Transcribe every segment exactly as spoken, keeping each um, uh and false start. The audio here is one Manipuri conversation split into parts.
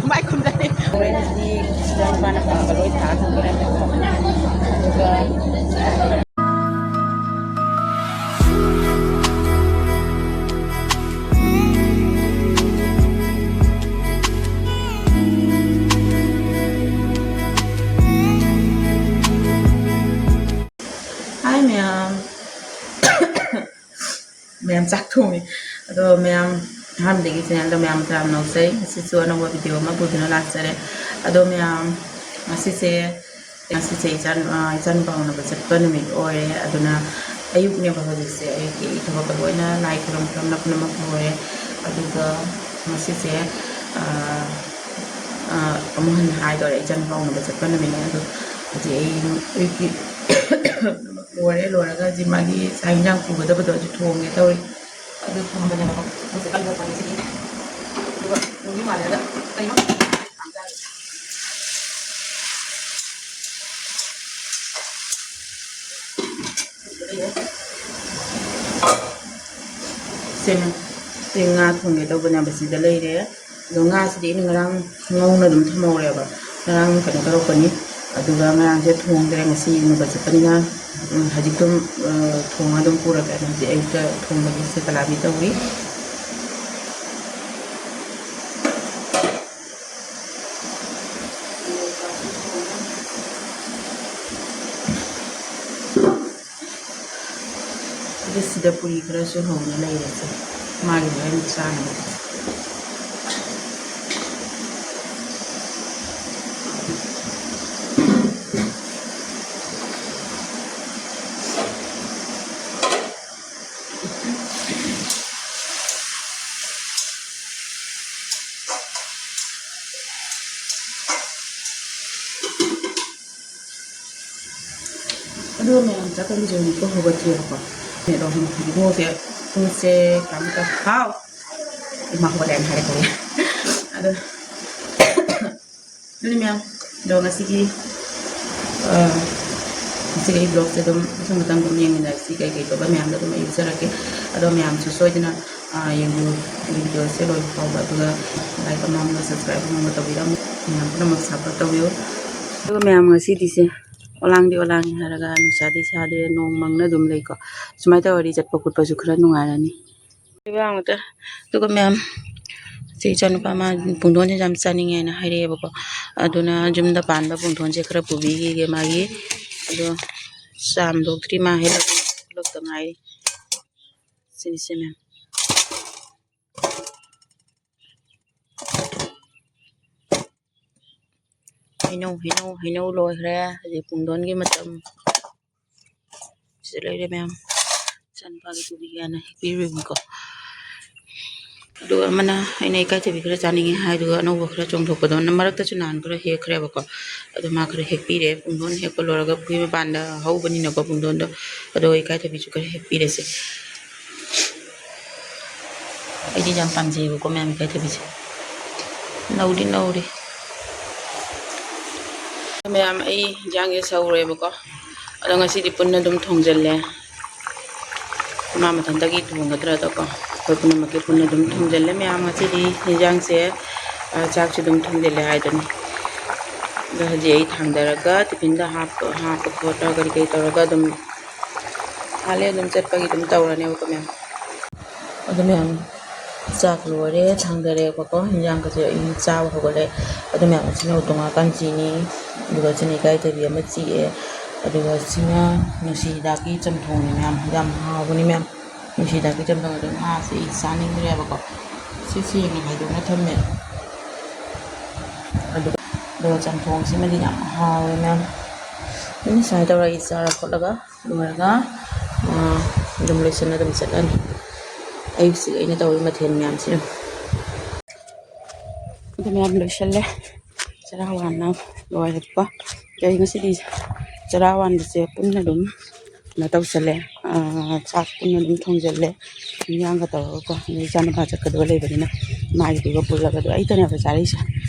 ꯃꯥꯏ ꯈꯨꯝꯖꯔꯦ꯫ ꯍꯣꯔꯦꯟꯗꯤ ꯏꯆꯥꯅꯨꯄꯥꯅ ꯄꯥꯝꯕ ꯂꯣꯏ ꯊꯥ ꯊꯝꯕꯤꯔꯝꯃꯦꯀꯣ꯫ ꯑꯗꯨꯒ ꯍꯥꯏ ꯃꯌꯥꯝ꯫ ꯃꯌꯥꯝ ꯆꯥꯛ ꯊꯣꯡꯉꯤ꯫ ꯑꯗꯣ ꯃꯌꯥꯝ ꯑꯍꯥꯟꯕꯗꯒꯤ ꯆꯦꯅꯦꯜꯗꯣ ꯃꯌꯥꯝ ꯇꯔꯥꯝ ꯅꯧꯖꯩ꯫ ꯉꯁꯤꯁꯨ ꯑꯅꯧꯕ ꯚꯤꯗꯤꯑꯣ ꯑꯃ ꯄꯨꯗꯨꯅ ꯂꯥꯛꯆꯔꯦ꯫ ꯑꯗꯣ ꯃꯌꯥꯝ ꯉꯁꯤꯁꯦ, ꯉꯁꯤꯁꯦ ꯏꯆꯥ-, ꯑ, ꯏꯆꯥꯅꯨꯄꯥ ꯎꯅꯕ ꯆꯠꯄ ꯅꯨꯃꯤꯠ ꯑꯣꯏꯔꯦ꯫ ꯑꯗꯨꯅ ꯑꯌꯨꯛꯅꯦꯕ ꯍꯧꯖꯤꯛꯁꯦ꯫ ꯑꯌꯨꯛꯀꯤ ꯑꯩ ꯊꯕꯛꯀ ꯂꯣꯏꯅ ꯂꯥꯏ ꯈꯨꯔꯨꯝ ꯈꯣꯠꯂꯝ ꯄꯨꯝꯅꯃꯛ ꯂꯣꯏꯔꯦ꯫ ꯑꯗꯨꯒ ꯉꯁꯤꯁꯦ, ꯑ, ꯑ, ꯑꯃꯨꯛ ꯍꯟꯅ ꯍꯥꯏꯗꯣꯔꯦ, ꯏꯆꯥꯅꯨꯄꯥ ꯎꯅꯕ ꯆꯠꯄ ꯅꯨꯃꯤꯠꯅꯦ꯫ ꯑꯗꯣ ꯍꯧꯖꯤꯛ ꯑꯩ ꯑꯌꯨꯛꯀꯤ ꯂꯣꯏꯔꯦ꯫ ꯂꯣꯏꯔꯒ ꯍꯧꯖꯤꯛ ꯃꯥꯒꯤ ꯆꯥꯛ ꯏꯟꯖꯥꯡ ꯄꯨꯒꯗꯕꯗꯣ ꯑꯗꯨ ꯊꯣꯡꯒꯦ ꯇꯧꯔꯤ꯫ ꯑꯗꯨ ꯊꯣꯡꯕꯅꯦꯕꯀꯣ꯫ ꯍꯧꯖꯤꯛ ꯀꯟꯅ ꯊꯣꯡꯉꯤ ꯁꯤꯗꯤ꯫ ꯑꯗꯨꯒ ꯊꯣꯡꯕꯤ ꯃꯥꯜꯂꯦꯗ꯫ ꯀꯩꯅꯣ? ꯁꯦ, ꯁꯦ ꯉꯥ ꯊꯣꯡꯒꯦ ꯇꯧꯕꯅꯦꯕ ꯁꯤꯗ ꯂꯩꯔꯦ꯫ ꯑꯗꯣ ꯉꯥꯁꯤꯗꯤ ꯑꯩꯅ ꯉꯔꯥꯡ ꯉꯧꯅ ꯑꯗꯨꯝ ꯊꯝꯍꯧꯔꯦꯕ꯫ ꯉꯔꯥꯡ ꯀꯩꯅꯣ ꯇꯧꯔꯛꯄꯅꯤ꯫ ꯑꯗꯨꯒ ꯉꯔꯥꯡꯁꯦ ꯊꯣꯡꯗ꯭ꯔꯦ, ꯉꯁꯤ ꯎꯅꯕ ꯆꯠꯄꯅꯤꯅ, ꯎꯝ, ꯍꯧꯖꯤꯛ ꯑꯗꯨꯝ, ꯑ, ꯊꯣꯡꯉ ꯑꯗꯨꯝ ꯄꯨꯔꯒꯦ꯫ ꯑꯗꯣ ꯍꯧꯖꯤꯛ ꯑꯌꯨꯛꯇ ꯊꯣꯡꯕꯒꯤ ꯁꯦ ꯀꯂꯥꯕꯤ ꯇꯧꯔꯤ꯫ ꯑꯗꯨ ꯁꯤꯗ ꯄꯨꯔꯤ ꯈꯔꯁꯨ ꯍꯧꯅ ꯂꯩꯔꯦꯁꯦ, ꯃꯥꯒꯤ ꯍꯣꯔꯦꯟ ꯆꯥꯅꯕ꯫ ꯑꯗꯨꯒ ꯃꯌꯥꯝ ꯆꯥꯛ ꯊꯣꯡꯕꯤꯁꯦ ꯍꯧꯖꯤꯛꯐꯥꯎ ꯍꯧꯒꯠꯇ꯭ꯔꯤꯕꯀꯣ꯫ ꯃꯤꯅꯤꯠ ꯑꯍꯨꯝ꯫ ꯏꯕꯨꯡꯉꯣꯁꯦ ꯄꯨꯡꯁꯦ ꯀꯩꯅꯣꯝꯇ ꯍꯥꯎ! ꯏꯃꯥ ꯍꯧꯒꯠꯂꯦꯅ ꯍꯥꯏꯔꯛꯀꯅꯤ꯫ ꯑꯗꯣ ꯑꯗꯨꯅꯤ ꯃꯌꯥꯝ꯫ ꯑꯗꯣ ꯉꯁꯤꯒꯤ, ꯑ, ꯉꯁꯤꯒꯤ ꯑꯩ vlogꯁꯦ ꯑꯗꯨꯝ ꯃꯊꯪ ꯃꯊꯪ ꯑꯗꯨꯝ ꯌꯦꯡꯃꯤꯟꯅꯔꯁꯤ꯫ ꯀꯩꯀꯩ ꯇꯧꯕ ꯃꯌꯥꯝꯗꯣ ꯑꯗꯨꯝ ꯑꯩ ꯎꯠꯆꯔꯛꯀꯦ꯫ ꯑꯗꯣ ꯃꯌꯥꯝꯁꯨ ꯁꯣꯏꯗꯅ ꯑꯥ, ꯌꯦꯡꯕꯤꯌꯨ ꯚꯤꯗꯤꯑꯣꯁꯦ ꯂꯣꯏꯕ ꯐꯥꯎꯕ, ꯑꯗꯨꯒ like ꯑꯃꯃꯝꯒ subscribe ꯑꯃꯃꯝꯒ ꯇꯧꯕꯤꯔꯝꯃꯨ꯫ ꯃꯌꯥꯝ ꯄꯨꯝꯅꯃꯛ support ꯇꯧꯕꯤꯌꯨ꯫ ꯑꯗꯨꯒ ꯃꯌꯥꯝ, ꯉꯁꯤꯗꯤꯁꯦ ꯑꯣꯂꯥꯡꯗꯤ ꯑꯣꯂꯥꯡꯉꯤ ꯍꯥꯏꯔꯒ ꯅꯨꯡꯁꯥꯗꯤ ꯁꯥꯗꯦ, ꯅꯣꯡ ꯃꯪꯅ ꯑꯗꯨꯝ ꯂꯩꯀꯣ꯫ ꯁꯨꯃꯥꯏꯅ ꯇꯧꯔꯗꯤ ꯆꯠꯄ ꯈꯣꯠꯄꯁꯨ ꯈꯔ ꯅꯨꯡꯉꯥꯏꯔꯅꯤ꯫ ꯑꯗꯨꯒ ꯃꯌꯥꯝ, ꯁꯤ ꯏꯆꯥꯅꯨꯄꯥ ꯃꯥ ꯄꯨꯡꯗꯣꯟꯁꯦ ꯌꯥꯝ ꯆꯥꯅꯤꯡꯉꯦꯅ ꯍꯥꯏꯔꯛꯑꯦꯕꯀꯣ꯫ ꯑꯗꯨꯅ ꯌꯨꯝꯗ ꯄꯥꯟꯕ ꯄꯨꯡꯗꯣꯟꯁꯦ ꯈꯔ ꯄꯨꯕꯤꯈꯤꯒꯦ ꯃꯥꯒꯤ꯫ ꯑꯗꯣ ꯆꯥꯝꯊꯣꯛꯇ꯭ꯔꯤ, ꯃꯥ ꯍꯦꯛ ꯂꯧꯔꯛꯇ ꯉꯥꯏꯔꯤ꯫ ꯁꯤꯅꯤꯁꯦ ꯃꯌꯥꯝ꯫ ꯍꯩꯅꯧ, ꯍꯩꯅꯧ, ꯍꯩꯅꯧ ꯂꯣꯏꯈ꯭ꯔꯦ꯫ ꯍꯧꯖꯤꯛ ꯄꯨꯡꯗꯣꯟꯒꯤ ꯃꯇꯝ꯫ ꯁꯤꯗ ꯂꯩꯔꯦ ꯃꯌꯥꯝ꯫ ꯏꯆꯥꯅꯨꯄꯥꯒꯤ ꯄꯨꯕꯤꯒꯦꯅ ꯍꯦꯛꯄꯤꯔꯨꯏꯕꯀꯣ꯫ ꯑꯗꯨꯒ ꯑꯃꯅ ꯑꯩꯅ ꯏꯀꯥꯏꯊꯕꯤ ꯈꯔ ꯆꯥꯅꯤꯡꯉꯦ ꯍꯥꯏꯗꯨꯒ ꯑꯅꯧꯕ ꯈꯔ ꯆꯣꯡꯊꯣꯛꯄꯗꯣ, ꯃꯔꯛꯇꯁꯨ ꯅꯍꯥꯟ ꯈꯔ ꯍꯦꯛꯈ꯭ꯔꯦꯕꯀꯣ꯫ ꯑꯗꯣ ꯃꯥ ꯈꯔ ꯍꯦꯛꯄꯤꯔꯦ꯫ ꯄꯨꯡꯗꯣꯟ ꯍꯦꯛꯄ ꯂꯣꯏꯔꯒ ꯄꯨꯈ꯭ꯔꯤ ꯃꯄꯥꯟꯗ ꯍꯧꯕꯅꯤꯅꯀꯣ ꯄꯨꯡꯗꯣꯟꯗꯣ꯫ ꯑꯗꯣ ꯏꯀꯥꯏꯊꯕꯤꯁꯨ ꯈꯔ ꯍꯦꯛꯄꯤꯔꯦꯁꯦ꯫ ꯑꯩꯗꯤ ꯌꯥꯝ ꯄꯥꯝꯖꯩꯌꯦꯕꯀꯣ ꯃꯌꯥꯝ, ꯏꯀꯥꯏꯊꯕꯤꯁꯦ꯫ ꯅꯧꯗꯤ ꯅꯧꯔꯤ꯫ ꯃꯌꯥꯝ, ꯑꯩ ꯏꯟꯖꯥꯡꯁꯦ ꯁꯧꯔꯦꯕꯀꯣ꯫ ꯑꯗꯣ ꯉꯁꯤꯗꯤ ꯄꯨꯟꯅ ꯑꯗꯨꯝ ꯊꯣꯡꯖꯜꯂꯦ꯫ ꯃꯥ ꯃꯊꯟꯇꯒꯤ ꯊꯣꯡꯒꯗ꯭ꯔꯥꯗꯀꯣ꯫ ꯑꯩꯈꯣꯏ ꯄꯨꯝꯅꯃꯛꯀꯤ ꯄꯨꯟꯅ ꯑꯗꯨꯝ ꯊꯣꯡꯖꯜꯂꯦ ꯃꯌꯥꯝ꯫ ꯉꯁꯤꯗꯤ ꯏꯟꯖꯥꯡꯁꯦ, ꯑ, ꯆꯥꯛꯁꯨ ꯑꯗꯨꯝ ꯊꯣꯡꯖꯜꯂꯦ ꯍꯥꯏꯗꯨꯅꯤ꯫ ꯑꯗꯣ ꯍꯧꯖꯤꯛ ꯑꯩ ꯊꯥꯡꯗꯔꯒ ꯇꯤꯐꯤꯟꯗ ꯍꯥꯞꯄ, ꯍꯥꯞꯄ ꯈꯣꯠꯄ ꯀꯔꯤ ꯀꯔꯤ ꯇꯧꯔꯒ ꯑꯗꯨꯝ ꯍꯥꯜꯂꯦ ꯑꯗꯨꯝ ꯆꯠꯄꯒꯤ ꯑꯗꯨꯝ ꯇꯧꯔꯅꯦꯕꯀꯣ ꯃꯌꯥꯝ꯫ ꯑꯗꯨ ꯃꯌꯥꯝ, ꯆꯥꯛ ꯂꯣꯏꯔꯦ, ꯊꯥꯡꯗꯔꯦꯕꯀꯣ꯫ ꯍꯤꯟꯖꯥꯡꯒꯁꯦ ꯑꯩ ꯆꯥꯕ ꯍꯧꯒꯠꯂꯦ꯫ ꯑꯗꯨ ꯃꯌꯥꯝ ꯑꯁꯤꯅ ꯇꯣꯉꯥꯟ ꯀꯥꯟꯆꯤꯅꯤ꯫ ꯑꯗꯨꯒ ꯁꯤꯅ ꯏꯀꯥꯏꯊꯕꯤ ꯑꯃ ꯆꯤꯛꯑꯦ꯫ ꯑꯗꯨꯒ ꯁꯤꯅ ꯅꯨꯡꯁꯤ ꯍꯤꯗꯥꯛꯀꯤ ꯆꯝꯊꯣꯡꯅꯤ ꯃꯌꯥꯝ꯫ ꯌꯥꯝ ꯍꯥꯎꯕꯅꯤ ꯃꯌꯥꯝ꯫ ꯅꯨꯡꯁꯤ ꯍꯤꯗꯥꯛꯀꯤ ꯆꯝꯊꯣꯡ꯫ ꯑꯗꯨ ꯉꯥꯁꯦ ꯑꯩ ꯆꯥꯅꯤꯡꯗ꯭ꯔꯦꯕꯀꯣ꯫ ꯁꯤ ꯁꯦꯡꯅ ꯈꯥꯏꯗꯣꯛꯅ ꯊꯝꯃꯦ꯫ ꯑꯗꯨꯒ, ꯑꯗꯨꯒ ꯆꯝꯊꯣꯡꯁꯤꯃꯗꯤ ꯌꯥꯝ ꯍꯥꯎꯋꯦ ꯃꯌꯥꯝ꯫ ꯑꯗꯨꯝ ꯁꯨꯃꯥꯏꯅ ꯇꯧꯔꯒ ꯑꯩ ꯆꯥꯔ ꯈꯣꯠꯂꯒ ꯂꯣꯏꯔꯒ, ꯑ, ꯑꯗꯨꯝ ꯂꯣꯏꯁꯤꯟꯅ ꯑꯗꯨꯝ ꯆꯠꯂꯅꯤ꯫ ꯑꯌꯨꯛꯁꯤꯒꯤ ꯑꯩꯅ ꯇꯧꯔꯤꯕ ꯃꯊꯦꯜ ꯃꯌꯥꯝꯁꯤꯅ꯫ ꯑꯗꯨ ꯃꯌꯥꯝ ꯂꯣꯏꯁꯤꯜꯂꯦ꯫ ꯆꯔꯥ ꯋꯥꯟꯅ ꯂꯣꯏꯔꯦꯀꯣ꯫ ꯑꯩ ꯉꯁꯤꯗꯤ ꯆꯔꯥ ꯋꯥꯟꯕꯁꯦ ꯄꯨꯟꯅ ꯑꯗꯨꯝ ꯀꯩꯅꯣ ꯇꯧꯁꯜꯂꯦ꯫ ꯑ, ꯆꯥꯛ ꯄꯨꯟꯅ ꯑꯗꯨꯝ ꯊꯣꯡꯖꯜꯂꯦ꯫ ꯏꯟꯖꯥꯡꯒ ꯇꯧꯔꯒꯀꯣ꯫ ꯑꯗꯩ ꯏꯆꯥꯅꯨꯄꯥ ꯆꯠꯀꯗꯕ ꯂꯩꯕꯅꯤꯅ ꯃꯥꯒꯤꯗꯨꯒ ꯄꯨꯜꯂꯒ꯫ ꯑꯗꯣ ꯑꯩꯇꯅꯦꯕ ꯆꯥꯔꯛꯏꯁꯦ꯫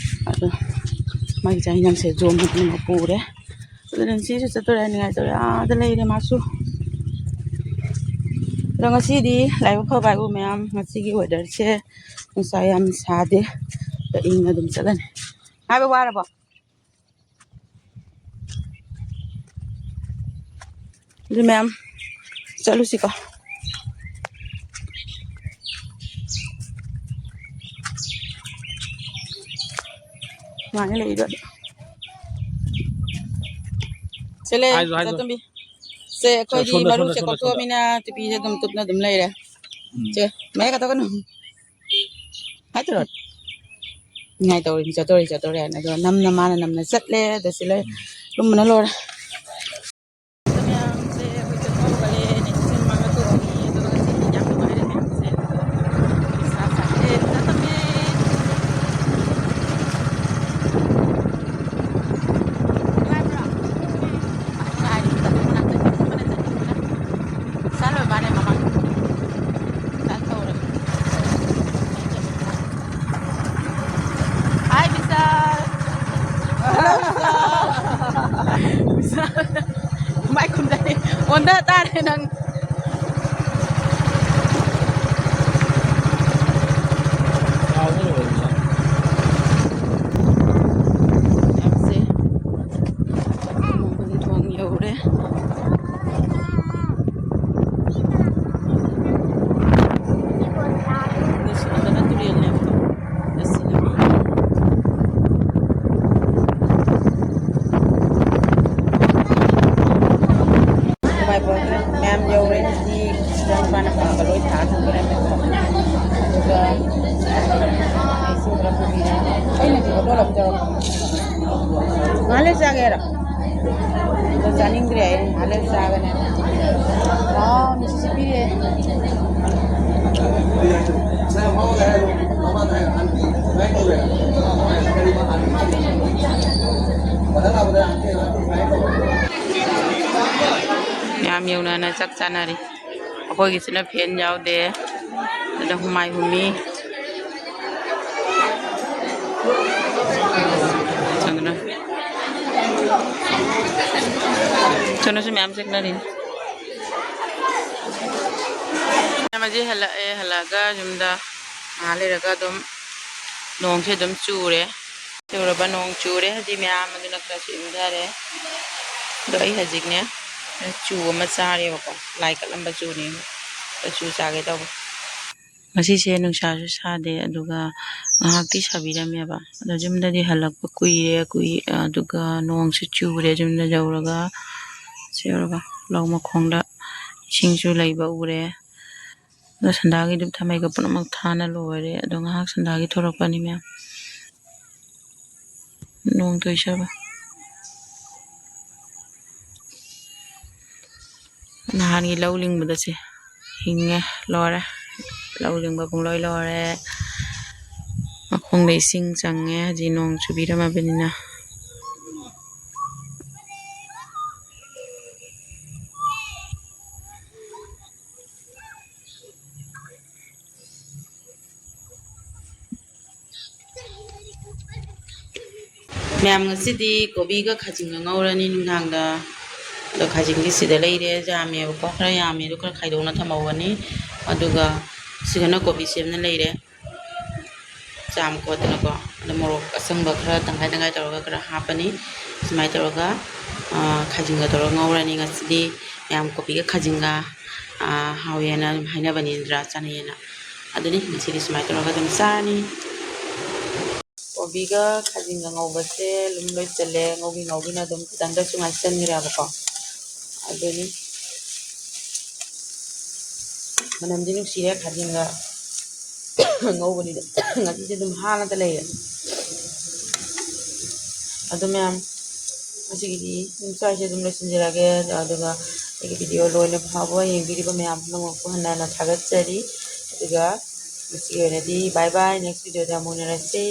ꯑꯗꯣ ꯃꯥꯒꯤ ꯆꯥꯛ ꯏꯟꯖꯥꯡꯁꯦ ꯖꯣꯝ ꯑꯃ ꯄꯨꯔꯦ꯫ ꯑꯗꯨꯅ ꯁꯤꯁꯨ ꯆꯠꯇꯣꯔꯦ, ꯅꯤꯡꯉꯥꯏ ꯇꯧꯔꯦ꯫ ꯑꯥꯗ ꯂꯩꯔꯦ ꯃꯥꯁꯨ꯫ ꯑꯗꯣ ꯉꯁꯤꯗꯤ ꯂꯥꯏꯕꯛ ꯐꯕ ꯍꯥꯏꯕꯨ ꯃꯌꯥꯝ, ꯉꯁꯤꯒꯤ weatherꯁꯦ ꯅꯨꯡꯁꯥ ꯌꯥꯝ ꯁꯥꯗꯦ, ꯑꯗꯣ ꯏꯪꯅ ꯑꯗꯨꯝ ꯆꯠꯂꯅꯤ꯫ ꯍꯥꯏꯕ ꯋꯥꯔꯕꯣ? ꯑꯗꯨ ꯃꯌꯥꯝ ꯆꯠꯂꯨꯁꯤꯀꯣ꯫ ꯁꯨꯃꯥꯏꯅ ꯂꯩꯕ꯫ ꯁꯦ ꯂꯩ, ꯍꯥꯏꯖꯣ, ꯍꯥꯏꯖꯣ꯫ ꯆꯠꯇꯣꯝꯕꯤ꯫ ꯁꯦ, ꯑꯩꯈꯣꯏꯗꯤ ꯁꯣꯝꯗ, ꯁꯣꯝꯗ, ꯃꯔꯨꯁꯦ ꯁꯣꯝꯗ, ꯁꯣꯝꯗ꯫ ꯀꯣꯛꯊꯣꯛꯑꯃꯤꯅ ꯇꯨꯄꯤꯁꯦ ꯑꯗꯨꯝ ꯇꯨꯞꯅ ꯑꯗꯨꯝ ꯂꯩꯔꯦ꯫ ꯎꯝ꯫ ꯁꯦ, ꯃꯌꯥꯏ ꯀꯥꯊꯣꯛꯀꯅꯨ꯫ ꯍꯥꯏ ꯇꯧꯔꯣ꯫ ꯅꯤꯡꯉꯥꯏ ꯇꯧꯔꯤ, ꯆꯠꯇꯣꯔꯤ, ꯆꯠꯇꯣꯔꯤ ꯍꯥꯏꯅ꯫ ꯑꯗꯣ ꯅꯝꯅ ꯃꯥꯅ ꯅꯝꯅ ꯆꯠꯂꯦ꯫ ꯑꯗ ꯁꯤ ꯂꯩ꯫ ꯎꯝ꯫ ꯂꯨꯝꯕꯅ ꯂꯣꯏꯔꯦ꯫ ꯃꯌꯥꯝꯁꯦ ꯑꯩꯈꯣꯏ ꯆꯠꯄ ꯍꯧꯒꯠꯂꯦ꯫ ꯅꯦꯆꯤꯟ ꯃꯥꯡꯗ ꯇꯣꯡꯉꯤ꯫ ꯑꯗꯨꯒ ꯉꯁꯤꯗꯤ ꯌꯥꯝ ꯅꯨꯡꯉꯥꯏꯔꯦ ꯃꯌꯥꯝꯁꯦ꯫ ꯁꯥ ꯁꯥꯠꯂꯦ꯫ ꯐꯖꯅ ꯐꯝꯃꯦ꯫ ꯅꯨꯡꯉꯥꯏꯕ꯭ꯔꯣ? ꯅꯨꯡꯉꯥꯏꯔꯤ꯫ ꯆꯠꯅꯤꯡꯕꯅ, ꯆꯠꯅꯤꯡꯕꯅ, ꯆꯠꯅꯤꯡꯕꯅ꯫ ꯁꯥ ꯂꯣꯏ ꯃꯥꯅꯦ ꯃꯃꯥ꯫ ꯁꯥ ꯇꯧꯔꯦ꯫ ꯍꯥꯏ, ꯕꯤꯁꯥꯜ꯫ ꯍꯜꯂꯣ, ꯕꯤꯁꯥꯜ꯫ ꯕꯤꯁꯥꯜ꯫ ꯃꯥꯏ ꯈꯨꯝꯖꯔꯦ꯫ ꯑꯣꯟꯊ ꯇꯥꯔꯦ ꯅꯪ꯫ ꯃꯌꯥꯝꯁꯦ ꯃꯣꯡꯒꯣꯜ ꯊꯣꯡ ꯌꯧꯔꯦ꯫ ꯑꯗꯨ ꯁꯣꯝꯗꯅ ꯇꯨꯔꯦꯜꯅꯦꯕꯀꯣ꯫ ꯑꯁꯤꯅ ꯃꯌꯥꯝ ꯌꯧꯔꯦ꯫ ꯁꯤ ꯏꯆꯥꯅꯨꯄꯥꯅ ꯄꯥꯝꯕ ꯂꯣꯏ ꯊꯥ ꯊꯝꯈ꯭ꯔꯦ꯫ ꯑꯗꯨꯒ ꯑꯩꯁꯨ ꯈꯔ ꯄꯨꯕꯤꯔꯦ꯫ ꯑꯩꯅꯗꯤ ꯄꯣꯠꯇꯣ ꯂꯧꯖꯔꯣ꯫ ꯉꯥꯏꯍꯥꯛ ꯂꯩ ꯆꯥꯒꯦ ꯍꯥꯏꯔꯣ? ꯑꯗꯣ ꯆꯥꯅꯤꯡꯗ꯭ꯔꯦ ꯑꯩ, ꯉꯥꯏꯍꯥꯛ ꯂꯩ ꯆꯥꯒꯅꯦ꯫ ꯋꯥꯎ, ꯃꯤꯁꯤꯁꯤ ꯄꯤꯔꯦ꯫ ꯌꯥꯝ ꯌꯧꯅꯅ ꯆꯥꯛ ꯆꯥꯅꯔꯤ꯫ ꯑꯩꯈꯣꯏꯒꯤꯁꯤꯅ fan ꯌꯥꯎꯗꯦ, ꯑꯗ ꯍꯨꯃꯥꯏ ꯍꯨꯝꯃꯤ꯫ ꯁꯣꯝꯗꯅ, ꯁꯣꯝꯗꯁꯨ ꯃꯌꯥꯝ ꯆꯦꯛꯅꯔꯤ꯫ ꯃꯌꯥꯝ ꯑꯁꯤ ꯍꯜꯂꯛꯑꯦ꯫ ꯍꯜꯂꯛꯑꯒ ꯌꯨꯝꯗ ꯉꯥꯏꯍꯥꯛ ꯂꯩꯔꯒ ꯑꯗꯨꯝ ꯅꯣꯡꯁꯦ ꯑꯗꯨꯝ ꯆꯨꯔꯦ꯫ ꯆꯨꯔꯕ ꯅꯣꯡ ꯆꯨꯔꯦ꯫ ꯍꯧꯖꯤꯛ ꯃꯌꯥꯝ ꯑꯗꯨꯅ ꯈꯔꯁꯨ ꯏꯪꯊꯔꯦ꯫ ꯑꯗꯣ ꯑꯩ ꯍꯧꯖꯤꯛꯅꯦ ꯆꯨ ꯑꯃ ꯆꯥꯔꯦꯕꯀꯣ꯫ ꯂꯥꯏ ꯀꯠꯂꯝꯕ ꯆꯨꯅꯦꯕ꯫ ꯑꯗꯣ ꯆꯨ ꯆꯥꯒꯦ ꯇꯧꯕ꯫ ꯉꯁꯤꯁꯦ ꯅꯨꯡꯁꯥꯁꯨ ꯁꯥꯗꯦ, ꯑꯗꯨꯒ ꯉꯥꯏꯍꯥꯛꯇꯤ ꯁꯥꯕꯤꯔꯝꯃꯦꯕ꯫ ꯑꯗꯣ ꯌꯨꯝꯗꯗꯤ ꯍꯜꯂꯛꯄ ꯀꯨꯏꯔꯦ, ꯀꯨꯏ-, ꯑꯗꯨꯒ ꯅꯣꯡꯁꯨ ꯆꯨꯔꯦ꯫ ꯌꯨꯝꯗ ꯌꯧꯔꯒ, ꯁꯤ ꯌꯧꯔꯒ ꯂꯧ ꯃꯈꯣꯡꯗ ꯏꯁꯤꯡꯁꯨ ꯂꯩꯕ ꯎꯔꯦ꯫ ꯑꯗꯣ ꯁꯟꯗꯥꯒꯤ ꯙꯨꯞ ꯊꯥꯃꯩꯒ ꯄꯨꯝꯅꯃꯛ ꯊꯥꯅ ꯂꯣꯏꯔꯦ꯫ ꯑꯗꯣ ꯉꯥꯏꯍꯥꯛ ꯁꯟꯗꯥꯒꯤ ꯊꯣꯔꯛꯄꯅꯤ ꯃꯌꯥꯝ꯫ ꯅꯣꯡ ꯇꯣꯏꯁꯕ꯫ ꯅꯍꯥꯟꯒꯤ ꯂꯧ ꯂꯤꯡꯕꯗ ꯁꯦ ꯍꯤꯡꯉꯦ, ꯂꯣꯏꯔꯦ꯫ ꯂꯧ ꯂꯤꯡꯕ ꯄꯨꯡꯂꯣꯏ ꯂꯣꯏꯔꯦ꯫ ꯃꯈꯣꯡꯗ ꯏꯁꯤꯡ ꯆꯪꯉꯦ, ꯍꯧꯖꯤꯛ ꯅꯣꯡ ꯆꯨꯕꯤꯔꯝꯃꯕꯅꯤꯅ꯫ ꯃꯌꯥꯝ, ꯉꯁꯤꯗꯤ ꯀꯣꯕꯤꯒ ꯈꯥꯖꯤꯡꯒ ꯉꯧꯔꯅꯤ ꯅꯨꯡꯗꯥꯡꯗ꯫ ꯑꯗꯣ ꯈꯥꯖꯤꯡꯗꯤ ꯁꯤꯗ ꯂꯩꯔꯦ, ꯌꯥꯝꯃꯦꯕꯀꯣ, ꯈꯔ ꯌꯥꯝꯃꯦ꯫ ꯑꯗꯨ ꯈꯔ ꯈꯥꯏꯗꯣꯛꯅ ꯊꯝꯍꯧꯒꯅꯤ꯫ ꯑꯗꯨꯒ ꯁꯤꯗꯅ ꯀꯣꯕꯤ ꯁꯦꯝꯅ ꯂꯩꯔꯦ, ꯆꯥꯝ ꯈꯣꯠꯇꯅꯀꯣ꯫ ꯑꯗꯣ ꯃꯣꯔꯣꯛ ꯑꯁꯪꯕ ꯈꯔ ꯇꯪꯈꯥꯏ ꯇꯪꯈꯥꯏ ꯇꯧꯔꯒ ꯈꯔ ꯍꯥꯞꯄꯅꯤ꯫ ꯁꯨꯃꯥꯏꯅ ꯇꯧꯔꯒ, ꯑ, ꯈꯥꯖꯤꯡꯒ ꯇꯧꯔꯒ ꯉꯧꯔꯅꯤ ꯉꯁꯤꯗꯤ꯫ ꯃꯌꯥꯝ ꯀꯣꯕꯤꯒ ꯈꯥꯖꯤꯡꯒ, ꯑ, ꯍꯥꯎꯋꯦꯅ ꯑꯗꯨꯝ ꯍꯥꯏꯅꯕꯅꯤꯗ꯭ꯔꯥ, ꯆꯥꯅꯩꯌꯦꯅ꯫ ꯑꯗꯨꯅꯤ, ꯉꯁꯤꯗꯤ ꯁꯨꯃꯥꯏꯅ ꯇꯧꯔꯒ ꯑꯗꯨꯝ ꯆꯥꯔꯅꯤ꯫ ꯀꯣꯕꯤꯒ ꯈꯥꯖꯤꯡꯒ ꯉꯧꯕꯁꯦ ꯑꯗꯨꯝ ꯂꯣꯏꯁꯤꯜꯂꯦ꯫ ꯉꯧꯕꯤ ꯉꯧꯕꯤꯅ ꯑꯗꯨꯝ ꯈꯤꯇꯪꯗꯁꯨ ꯉꯥꯏꯁꯟꯈ꯭ꯔꯦꯕꯀꯣ꯫ ꯑꯗꯨꯅꯤ, ꯃꯅꯝꯗꯤ ꯅꯨꯡꯁꯤꯔꯦ ꯈꯥꯖꯤꯡꯒ ꯉꯧꯕꯅꯤꯅ꯫ ꯉꯁꯤꯗꯤ ꯑꯗꯨꯝ ꯍꯥꯜꯂꯒ ꯂꯩꯔꯦ꯫ ꯑꯗꯨ ꯃꯌꯥꯝ, ꯉꯁꯤꯒꯤꯗꯤ ꯑꯗꯨꯝ ꯁ꯭ꯋꯥꯏꯁꯦ ꯑꯗꯨꯝ ꯂꯣꯏꯁꯤꯟꯖꯔꯒꯦ꯫ ꯑꯗꯨꯒ ꯑꯩꯒꯤ video ꯂꯣꯏꯅ ꯐꯥꯎꯕ ꯌꯦꯡꯕꯤꯔꯤꯕ ꯃꯌꯥꯝ ꯄꯨꯝꯅꯃꯛꯄꯨ ꯍꯟꯅ ꯍꯟꯅ ꯊꯥꯒꯠꯆꯔꯤ꯫ ꯑꯗꯨꯒ ꯉꯁꯤꯒꯤ ꯑꯣꯏꯅꯗꯤ bye bye, next videoꯗ ꯑꯃꯨꯛ ꯎꯅꯔꯁꯤ꯫